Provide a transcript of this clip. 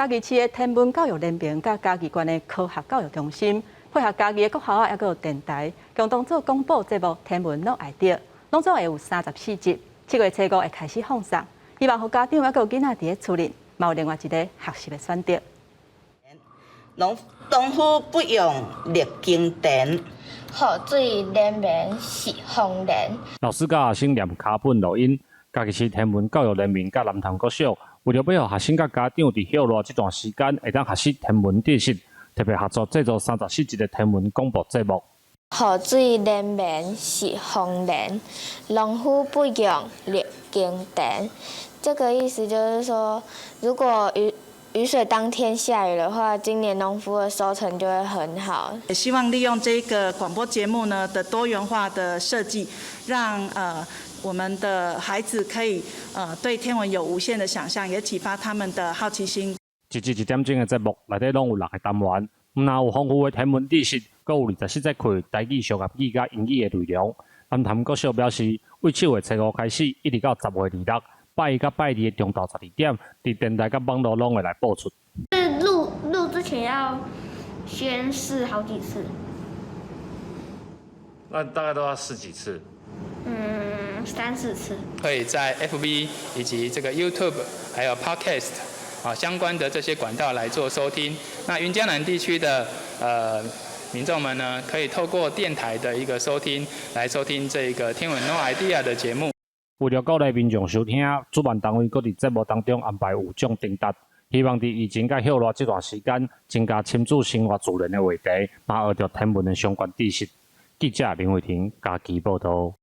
嘉義市的天文教育聯盟佮嘉義縣的科學教育中心，配合嘉義的國校啊，猶閣有電台，共同做廣播節目《天文 No idea》，攏總會有34集。7月初五會開始放送，希望予家長猶閣有囡仔佇咧厝裡，嘛有另外一个學習的選擇。農夫不用力耕田。雨水連綿是豐年。老師佮學生念跤本錄音，嘉義市天文教育聯盟佮南潭國小，為著欲予學生佮家長佇歇熱這段時間會當學習天文知識，特別合作製作34集的天文廣播節目。雨水連綿是豐年，農夫不用力耕田。這個意思就是說，如果雨水當天下雨的話，今年農夫的收成就會很好。也希望利用這個廣播節目呢的多元化的設計，讓我們的孩子可以對天文有無限的想象，也啟發他們的好奇心。一集一點鐘的節目內底攏有六個單元，毋但有豐富的天文知識，閣有24節課台語、小合語佮英語的內容。南潭國小表示，對7月初五開始，一直到10月26。拜一佮拜二的中晝12點，佇電台佮網路攏會來播出。錄之前要先試好幾次。那大概都要試幾次？三四次。可以在 FB 以及這個 YouTube 還有 Podcast 啊相關的這些管道來做收聽。那雲嘉南地區的民眾們呢，可以透過電台的一個收聽，來收聽這個天文 No Idea 的節目。為著鼓勵民眾收聽，主辦單位閣佇節目當中安排有獎徵答，希望佇疫情佮歇熱這段時間，增加親子生活自然的話題，嘛學著天文的相關知識。記者林慧婷嘉義報導。